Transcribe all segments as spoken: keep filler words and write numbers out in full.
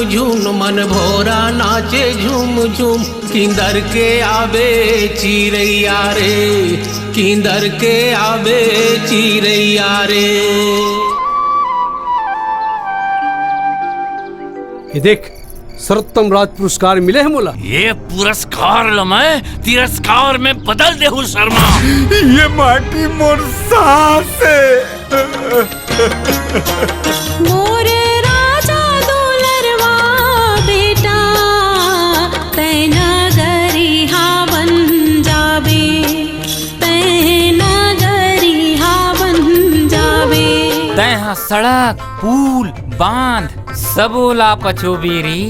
झुन मन भोरा नाचे झुम झुम। किंदर के आबे चिरैया रे, किंदर के आबे चिरैया रे। ये देख, सर्वोत्तम राज पुरस्कार मिले हे मोला। ये पुरस्कार ल मैं तिरस्कार में बदल देहूं शर्मा। ये माटी मोर सास हे। मोर राजा दुलरवा बेटा, तैं नगरिहा बन जाबे, तैं नगरिहा बन जाबे। तैं ह सड़क, पुल, बांध, सबो ला पचोबे रे।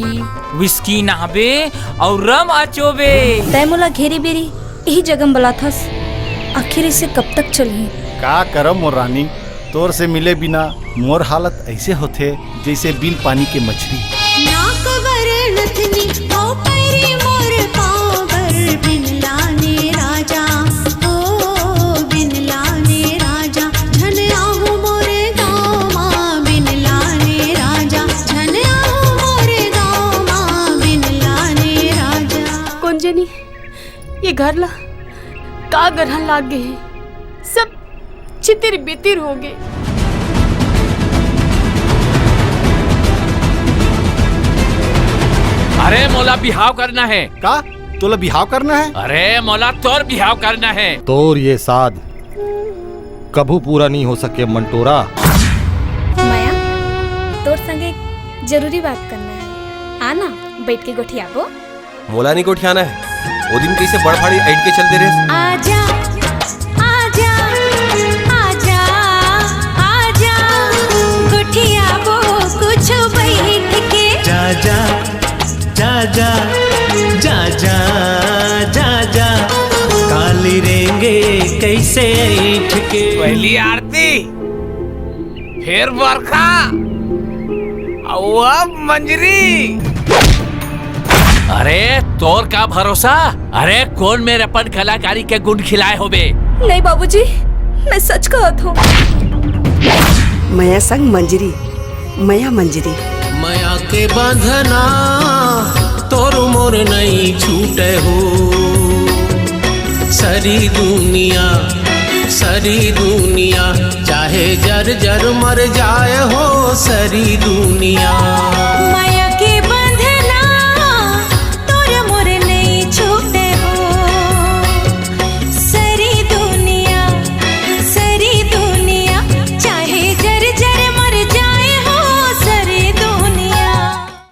विस्की नहाबे अउ रम अचोबे। तैं मोला घेरी बेरी इही जगह म बलाथस, आखिर इसे कब तक चलही? का करम मोर रानी, तोर से मिले बिना मोर हालत ऐसे होथे जैसे बिन पानी के मछली। नाक बर नथनी, पाँव परी मोर पाँव बर, बिन लाने राजा, ओ बिन लाने राजा, झन आहू मोर गाँव मा, बिन लाने राजा, झन आहू मोर गाँव मा, बिन लाने राजा। कोन जनी ये घर ला का गरहन लाग गे हे, सब छितिर बितिर हो गे। अरे मोला बिहाव करना हे। का? तोला बिहाव करना हे? अरे मोला तोर बिहाव करना हे। तोर ये साध कभू पूरा नहीं हो सके मंटोरा। मया, तोर संग एक जरूरी बात करना हे। आ ना, बैठ के गोठियाबो। मोला नहीं गोठियाना हे। ओ दिन कैसे बड़ भारी ऐठ के चल दे रहे। आजा, आजा, आजा, आजा, गोठियाबो कुछ बैठ के। जा, जा, जा, जा, जा, जा, जा, जा, काली रेंगे कैसे ऐठ के। पहली आरती, फिर बरखा, अउ अब मंजरी। अरे, तोर का भरोसा? अरे, कोन मेर अपन कलाकारी के गुण खिलाए होबे? नहीं बाबूजी, मैं सच कहत हूँ। मया संग मंजरी, मया मंजरी। मया के बंधना तोर मोर नहीं छूटे हो। सरी दुनिया, सरी दुनिया, चाहे जर जर मर जाए हो सरी दुनिया। मया